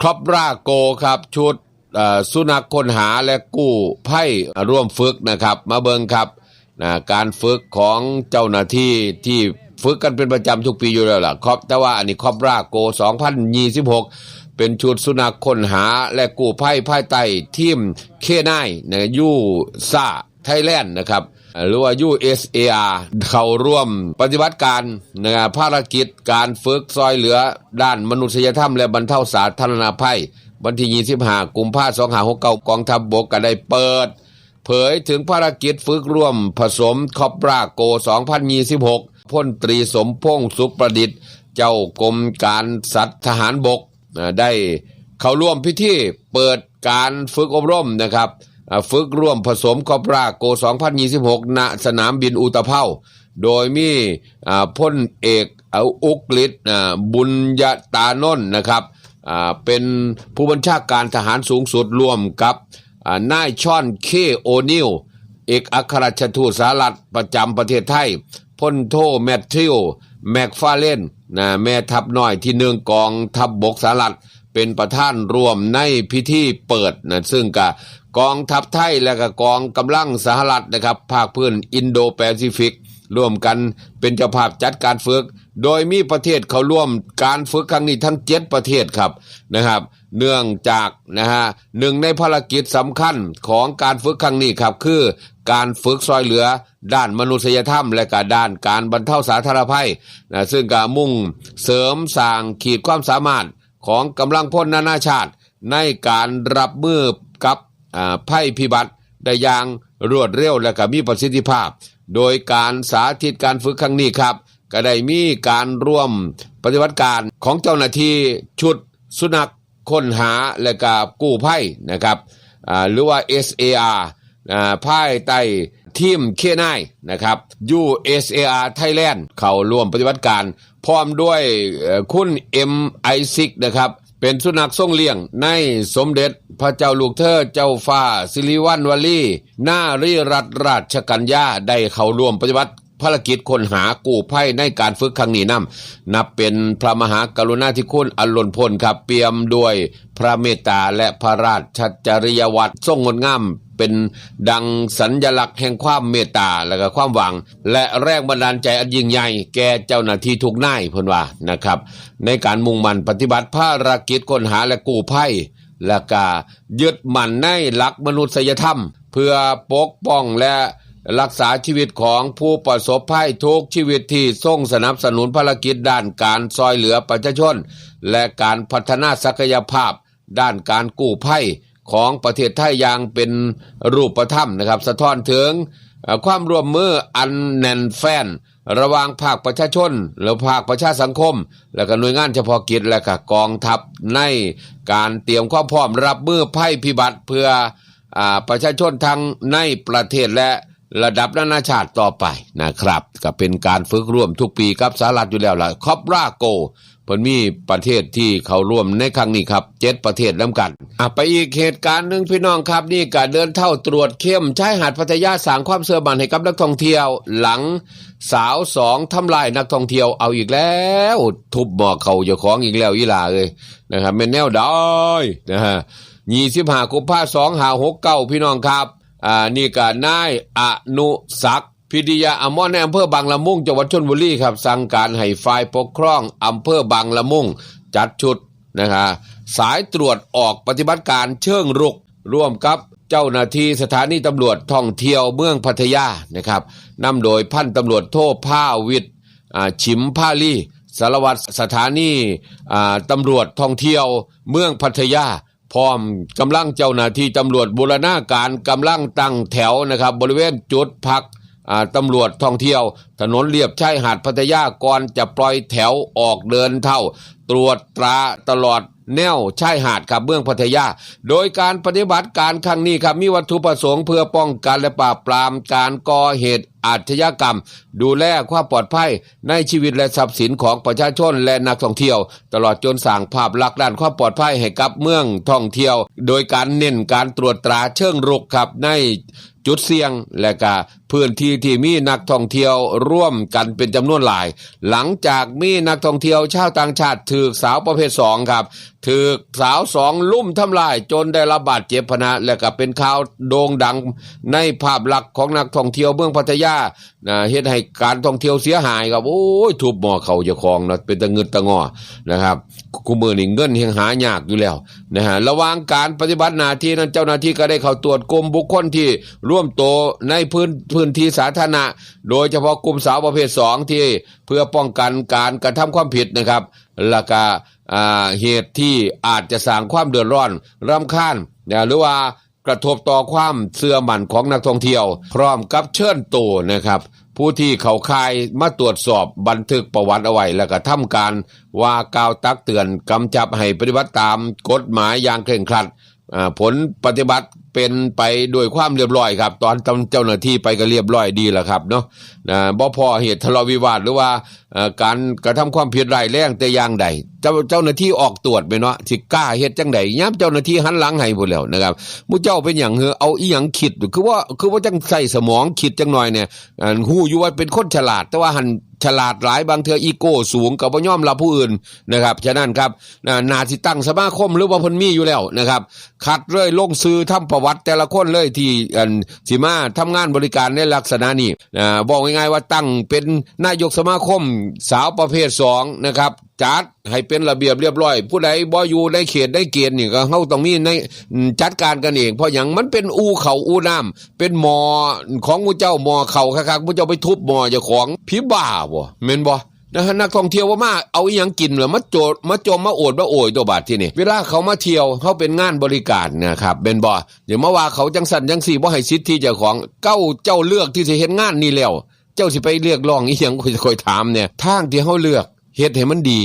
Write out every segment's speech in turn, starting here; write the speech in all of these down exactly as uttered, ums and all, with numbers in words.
Cobra Gold ครับ ชุดเอ่อสุนัขค้นหาและกู้ภัยร่วมฝึกนะครับ มาเบิ่งครับนะ การฝึกของเจ้าหน้าที่ที่ฝึกกันเป็นประจำทุกปีอยู่แล้วล่ะครับ แต่ว่าอันนี้ Cobra Gold สองพันยี่สิบหก เป็นชุดสุนัขค้นหาและกู้ภัยภายใต้ทีม เคไนน์ นะ ยูซา ไทยแลนด์ นะครับ หรือว่า ยู เอส เอ อาร์ เข้าร่วมปฏิบัติการนะ ภารกิจการฝึกซอยเหลือด้านมนุษยธรรมและบรรเทาสาธารณภัย วันที่ ยี่สิบห้า กุมภาพันธ์ สองห้าหกเก้า กองทัพบกก็ได้เปิดเผยถึงภารกิจฝึกร่วมผสม Cobra Gold สองพันยี่สิบหก พลตรีสมพงษ์ สุขประดิษฐ์ เจ้ากรมการสัตว์ทหารบก อ่าได้เข้าร่วมพิธีเปิดการฝึกอบรมนะครับ อ่า ฝึกร่วมผสม Cobra Gold สองพันยี่สิบหก ณ สนามบินอุตภเปา โดยมี อ่า พลเอกอุกฤษ อ่า บุญยตานนท์นะครับ อ่า เป็นผู้บัญชาการทหารสูงสุด ร่วมกับ อ่า นายชอน เค โอนิล เอกอัครราชทูตสหรัฐประจำประเทศไทย พลโท แมทธิว แม็กฟาร์เลน นะ แม่ทัพน้อยที่หนึ่งกองทัพบกสหรัฐ เป็นประธานร่วมในพิธีเปิดนะ ซึ่งกะกองทัพไทยและกะกองกำลังสหรัฐนะครับ ภาคพื้นอินโดแปซิฟิก ร่วมกันเป็นเจ้าภาพจัดการฝึก โดยมีประเทศเข้าร่วมการฝึกครั้งนี้ทั้งเจ็ดประเทศครับนะครับ เนื่องจากนะฮะ หนึ่งในภารกิจสำคัญของการฝึกครั้งนี้ครับ คือการฝึกซอยเหลือด้านมนุษยธรรม และก็ด้านการบรรเทาสาธารณภัยนะ ซึ่งก็มุ่งเสริมสร้างขีดความสามารถของกำลังพลนานาชาติ ในการรับมือกับ อ่า ภัยพิบัติได้อย่างรวดเร็วและก็มีประสิทธิภาพ โดยการสาธิตการฝึกครั้งนี้ครับ ก็ได้มีการร่วมปฏิบัติการของเจ้าหน้าที่ชุดสุนัขค้นหาและก็กู้ภัยนะครับ อ่า หรือว่า เอส เอ อาร์ อ่า ภายใต้ทีม เคไนน์ นะครับ ยู เอส เอ อาร์ ไทยแลนด์ เข้าร่วมปฏิบัติการ พร้อมด้วย เอ่อ คุณ เอ็ม ไอซิก นะครับ เป็นสุนัขทรงเลี้ยงในสมเด็จพระเจ้าลูกเธอเจ้าฟ้าสิริวัณวรี นารีรัตนราชกัญญา ได้เข้าร่วมปฏิบัติภารกิจค้นหากู้ภัยในการฝึกครั้งนี้นำ นับเป็นพระมหากรุณาธิคุณอันล้นพ้นครับ เปี่ยมด้วยพระเมตตาและพระราชจริยวัตรทรงงดงาม เป็นดังสัญลักษณ์แห่งความเมตตาและก็ความหวัง และแรงบันดาลใจอันยิ่งใหญ่แก่เจ้าหน้าที่ทุกนาย เพิ่นว่านะครับ ในการมุ่งมั่นปฏิบัติภารกิจค้นหาและกู้ภัย และก็ยึดมั่นในหลักมนุษยธรรม เพื่อปกป้องและรักษาชีวิตของผู้ประสบภัยทุกชีวิตที่ทรงสนับสนุนภารกิจด้านการซอยเหลือประชาชน และการพัฒนาศักยภาพด้านการกู้ภัยของประเทศไทยอย่างเป็นรูปธรรมนะครับ สะท้อนถึง เอ่อ ความร่วมมืออันแน่นแฟ้นระหว่างภาคประชาชน และภาคประชาสังคม และก็หน่วยงานเฉพาะกิจ และก็กองทัพ ในการเตรียมความพร้อมรับมือภัยพิบัติ เพื่อ อ่า ประชาชนทั้งในประเทศและระดับนานาชาติต่อไปนะครับ ก็เป็นการฝึกร่วมทุกปีกับสหรัฐอยู่แล้วล่ะ Cobra Gold เพิ่นมีประเทศที่เข้าร่วมในครั้งนี้ครับ เจ็ดประเทศนำกัน อ่ะ ไปอีกเหตุการณ์หนึ่งพี่น้องครับ นี่ก็เดินเท้าตรวจเข้มชายหาดพัทยา สร้างความเชื่อมั่นให้กับนักท่องเที่ยว หลังสาวสองทำลายนักท่องเที่ยวเอาอีกแล้ว ทุบหม้อข้าวเจ้าของอีกแล้วอีหล่าเอ้ยนะครับ แม่นแนวใดนะฮะ ยี่สิบห้า กุมภาพันธ์ สองห้าหกเก้า พี่น้องครับ อ่า นี่ก็นายอนุศักดิ์ พิริยะอมร ในอำเภอบางละมุง จังหวัดชลบุรีครับ สั่งการให้ฝ่ายปกครองอำเภอบางละมุง จัดชุดนะครับ สายตรวจออกปฏิบัติการเชิงรุก ร่วมกับเจ้าหน้าที่สถานีตำรวจท่องเที่ยวเมืองพัทยานะครับ นำโดยพันตำรวจโท ภาวิทย์ อ่า ฉิมพาลี สารวัตรสถานี อ่า ตำรวจท่องเที่ยวเมืองพัทยา พร้อมกำลังเจ้าหน้าที่ตำรวจบูรณาการกำลังตั้งแถวนะครับ บริเวณจุดพัก อ่า ตำรวจท่องเที่ยว ถนนเลียบชายหาดพัทยา ก่อนจะปล่อยแถวออกเดินเท้าตรวจตราตลอดแนวชายหาดครับ เมืองพัทยา โดยการปฏิบัติการครั้งนี้ครับ มีวัตถุประสงค์เพื่อป้องกันและปราบปรามการก่อเหตุอาชญากรรม ดูแลความปลอดภัยในชีวิตและทรัพย์สินของประชาชนและนักท่องเที่ยว ตลอดจนสร้างภาพลักษณ์ด้านความปลอดภัยให้กับเมืองท่องเที่ยว โดยการเน้นการตรวจตราเชิงรุกครับ ในจุดเสี่ยง และก็ พื้นที่ที่มีนักท่องเที่ยวร่วมกันเป็นจำนวนหลาย หลังจากมีนักท่องเที่ยวชาวต่างชาติถูกสาวประเภทสองครับ ถูกสาวสองลุ่มทำลายจนได้รับบาดเจ็บพะนะ และก็เป็นข่าวโด่งดังในภาพลักษณ์ของนักท่องเที่ยวเมืองพัทยานะ เฮ็ดให้การท่องเที่ยวเสียหายครับ โอ้ย ทุบหม้อข้าวเจ้าของเนาะ เป็นตะงึดตะงอนะครับ คุมื้อนี้เงินแฮ่งหายากอยู่แล้วนะฮะ ระหว่างการปฏิบัติหน้าที่นั้น เจ้าหน้าที่ก็ได้เข้าตรวจกลุ่มบุคคลที่รวมตัวในพื้น พื้นที่สาธารณะ โดยเฉพาะกลุ่มสาวประเภทสองที่เพื่อป้องกันการกระทำความผิดนะครับ แล้วก็ อ่า เหตุที่อาจจะสร้างความเดือดร้อนรำคาญนะ หรือว่ากระทบต่อความเชื่อมั่นของนักท่องเที่ยว พร้อมกับเชิญตัวนะครับ ผู้ที่เข้าข่ายมาตรวจสอบบันทึกประวัติเอาไว้ แล้วก็ทำการว่ากล่าวตักเตือนกำชับให้ปฏิบัติตามกฎหมายอย่างเคร่งครัด อ่า ผลปฏิบัติเป็นไปด้วยความเรียบร้อยครับ ตอนเจ้าหน้าที่ไปก็เรียบร้อยดีแล้วครับเนาะ อ่า บ่พ้อเหตุทะเลาะวิวาท หรือว่า เอ่อ การกระทำความผิดร้ายแรงแต่อย่างใด เจ้า เจ้าหน้าที่ออกตรวจแม่นเนาะ สิกล้าเฮ็ดจั่งใด ยามเจ้าหน้าที่หันหลังให้พู้นแหล้วนะครับ หมู่เจ้าเป็นหยังเหรอ เอาอิหยังคิด คือว่า คือว่าจั่งใช้สมองคิดจั่งหน่อยเนี่ย อัน ฮู้อยู่ว่าเป็นคนฉลาด แต่ว่าหั้นฉลาดหลาย บางเทื่ออีโก้สูง ก็บ่ยอมรับผู้อื่นนะครับ ฉะนั้นครับ น่า น่าสิตั้งสมาคม หรือว่าเพิ่นมีอยู่แล้วนะครับ คัดเลย ลงชื่อทำประวัติแต่ละคนเลยที่ อัน สิมาทำงานบริการในลักษณะนี้ อ่า บอกง่ายๆว่าตั้งเป็นนายกสมาคมสาวประเภทสองนะครับ จัดให้เป็นระเบียบเรียบร้อย ผู้ใดบ่อยู่ในเขตในเกณฑ์นี่ก็ เฮาต้องมีใน อืม จัดการกันเอง เพราะหยัง มันเป็นอู่ข้าวอู่น้ำ เป็นหม้อของหมู่เจ้า หม้อข้าวคักๆ หมู่เจ้าไปทุบหม้อเจ้าของ ผีบ้าบ่ แม่นบ่ นะฮะ นักท่องเที่ยวว่ามาเอาอิหยังกินเหรอ มาโจด มาจม มาโอด มาโอยตัวบาดที่นี่ เวลาเขามาเที่ยว เขาเป็นงานบริการนะครับ แม่นบ่ อย่ามาว่าเขาจั่งซั่นจั่งซี่ บ่ให้สิทธิเจ้าของ เก้า เจ้าเลือกที่สิเฮ็ดงานนี่แล้ว เจ้าสิไปเรียกร้องอิหยัง ข้อย ข้อยถามเนี่ย ทางที่เขาเลือก เฮ็ดให้มันดี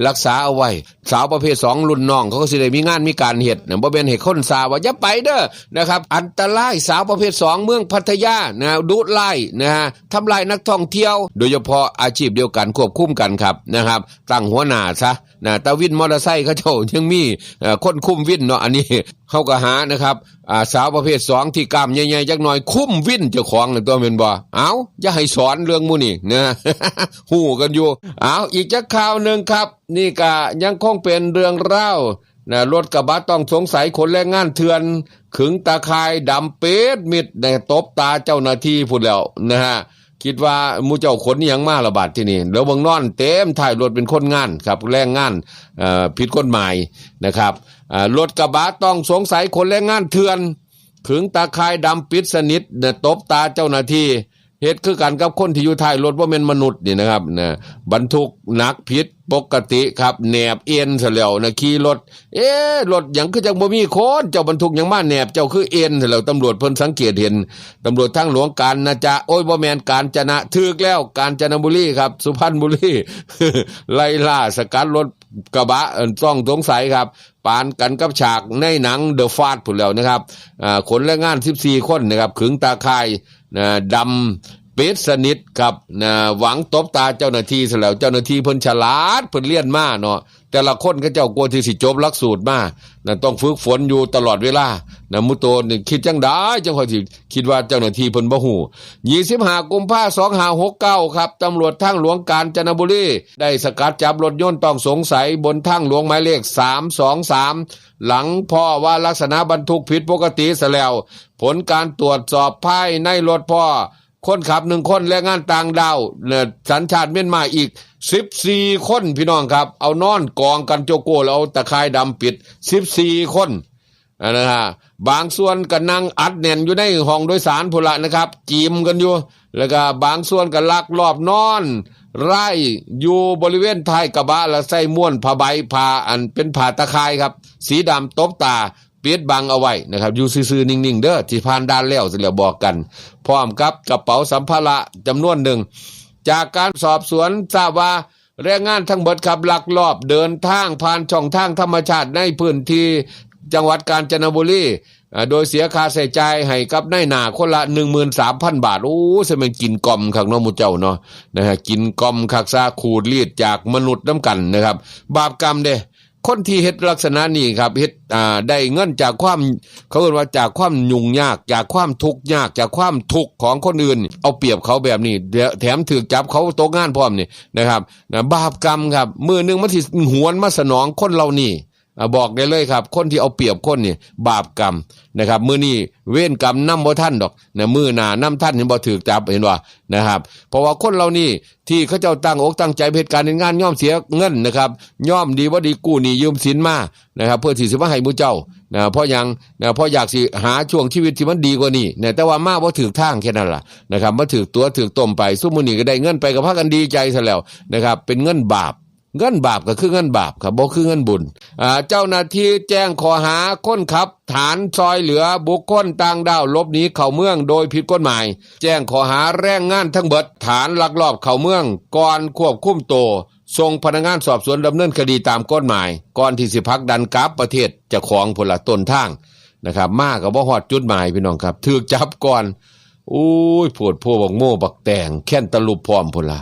รักษาเอาไว้ สาวประเภทสองรุ่นน้องเขาก็สิได้มีงานมีการเฮ็ดนะ บ่แม่นให้คนซาว่าอย่าไปเด้อนะครับ อันตราย สาวประเภทสองเมืองพัทยานะ ดุร้ายนะฮะ ทำลายนักท่องเที่ยว โดยเฉพาะอาชีพเดียวกันควบคุมกันครับนะครับ ตั้งหัวหน้าซะนะ แต่วินมอเตอร์ไซค์เขาเจ้ายังมี เอ่อ คนคุมวินเนาะ อันนี้ เขาก็หานะครับ อ่า สาวประเภทสองที่กล้ามใหญ่ๆจักหน่อย คุมวินเจ้าของนั่นตัวแม่นบ่ เอ้า อย่าให้สอนเรื่องหมู่นี่นะ ฮู้กันอยู่ เอ้า อีกจักข่าวหนึ่งครับ นี่ก็ยังคงเป็นเรื่องราวนะ รถกระบะต้องสงสัยขนแรงงานเถื่อน ขึงตาข่ายดำปิดมิดนะ ตบตาเจ้าหน้าที่พู้นแล้วนะฮะ คิดว่าหมู่เจ้าขนอิหยังมาละบาดที่นี่ เดี๋ยวเบิ่งนอนเต็มท้ายรถเป็นคนงานครับ แรงงาน เอ่อ ผิดกฎหมายนะครับ อ่า รถกระบะต้องสงสัยขนแรงงานเถื่อน ขึงตาข่ายดำปิดสนิทนะ ตบตาเจ้าหน้าที่ เฮ็ดคือกันกับคนที่อยู่ท้ายรถ บ่แม่นมนุษย์นี่นะครับนะ บรรทุกหนักผิดปกติครับ แนบเอนซะแล้วนะ ขี่รถ เอ๊ะ รถหยังคือจังบ่มีคน เจ้าบรรทุกหยังมาแนบ เจ้าคือเอนซะแล้ว ตำรวจเพิ่นสังเกตเห็น ตำรวจทางหลวงกาญจนะ โอ้ย บ่แม่น กาญจนะ ถูกแล้ว กาญจนบุรีครับ สุพรรณบุรี ไล่ล่าสกัดรถกระบะ เอิ่น ต้องสงสัยครับ ปานกันกับฉากในหนัง The Fast พู้นแล้วนะครับ อ่า ขนแรงงานสิบสี่คนนะครับ ขึงตาข่าย นะ ดำปิดสนิทครับ นะ หวังตบตาเจ้าหน้าที่ซะแล้ว เจ้าหน้าที่เพิ่นฉลาด เพิ่นเรียนมาเนาะ แต่ละคนเขาเจ้ากว่าที่สิจบหลักสูตรมา นะ ต้องฝึกฝนอยู่ตลอดเวลา นะ หมู่โตนี่คิดจั่งใด จั่งค่อยสิคิดว่าเจ้าหน้าที่เพิ่นบ่ฮู้ ยี่สิบห้า กุมภา สองห้าหกเก้า ครับ ตำรวจทางหลวงกาญจนบุรี ได้สกัดจับรถยนต์ต้องสงสัยบนทางหลวงหมายเลข สามสองสาม หลังพ้อว่าลักษณะบรรทุกผิดปกติซะแล้ว ผลการตรวจสอบภายในรถพ้อคนขับหนึ่งคน แรงงานต่างด้าวเนี่ย สัญชาติเมียนมาอีกสิบสี่คน พี่น้องครับ เอานอนกองกันโจโก้ แล้วเอาตาข่ายดำปิด สิบสี่คน อ่า นะฮะ บางส่วนก็นั่งอัดแน่นอยู่ในห้องโดยสารพู้นละนะครับ จีมกันอยู่ แล้วก็บางส่วนก็ลักลอบนอนไร่อยู่บริเวณท้ายกระบะ แล้วใส่ม้วนผ้าใบ ผ้าอันเป็นผ้าตาข่ายครับ สีดำตบตา ปิดบังเอาไว้นะครับ อยู่ซื่อๆนิ่งๆเด้อ ที่ผ่านด่านแล้ว สิแล้วบอกกัน พร้อมกับกระเป๋าสัมภาระจำนวนหนึ่ง จากการสอบสวนทราบว่าแรงงานทั้งหมดครับ ลักลอบเดินทางผ่านช่องทางธรรมชาติในพื้นที่จังหวัดกาญจนบุรี อ่า โดยเสียค่าใช้จ่ายให้กับนายหน้าคนละ หนึ่งหมื่นสามพันบาท โอ้ สิแม่นกินกล่อมคักเนาะหมู่เจ้าเนาะ นะฮะ กินกล่อมคักซะ ขูดรีดจากมนุษย์นำกันนะครับ บาปกรรมเด้ คนที่เฮ็ดลักษณะนี้ครับ เฮ็ด อ่า ได้เงินจากความ เขาเรียกว่าจากความยุ่งยาก จากความทุกข์ยาก จากความทุกข์ของคนอื่น เอาเปรียบเขาแบบนี้ แถมถืกจับเขาตกงานพร้อมนี่นะครับ นะ บาปกรรมครับ มื้อหนึ่งมันสิหวนมาสนองคนเหล่านี้ อ่ะ บอกได้เลยครับ คนที่เอาเปรียบคนนี่บาปกรรมนะครับ มื้อนี้เวรกรรมนำบ่ทันดอกนะ มื้อหน้านำทัน เห็นบ่ ถืกจับ เห็นบ่นะครับ เพราะว่าคนเหล่านี้ที่เขาเจ้าตั้งอกตั้งใจเฮ็ดการเฮ็ดงาน ยอมเสียเงินนะครับ ยอมดีบ่ดีกู้หนี้ยืมสินมานะครับ เพื่อที่สิมาให้หมู่เจ้านะ เพราะหยังนะ เพราะอยากสิหาช่วงชีวิตที่มันดีกว่านี้นะ แต่ว่ามาบ่ถืกทางแค่นั้นล่ะนะครับ มาถืกตั๋วถืกต้มไป ซุมื้อนี้ก็ได้เงินไปก็พากันดีใจซะแล้วนะครับ เป็นเงินบาป เงินบาปก็คือเงินบาปครับ บ่คือเงินบุญ อ่า เจ้าหน้าที่แจ้งข้อหาคนขับ ฐานซอยเหลือบุคคลต่างด้าวหลบหนีเข้าเมืองโดยผิดกฎหมาย แจ้งข้อหาแรงงานทั้งเบิด ฐานลักลอบเข้าเมือง ก่อนควบคุมตัวส่งพนักงานสอบสวนดำเนินคดีตามกฎหมาย ก่อนที่สิผลักดันกลับประเทศเจ้าของพุ้นละ ต้นทางนะครับ มาก็บ่ฮอดจุดหมายพี่น้องครับ ถืกจับก่อน โอ้ย โพดโพบักโม่บักแตง แคนตาลูปพร้อมพุ้นละ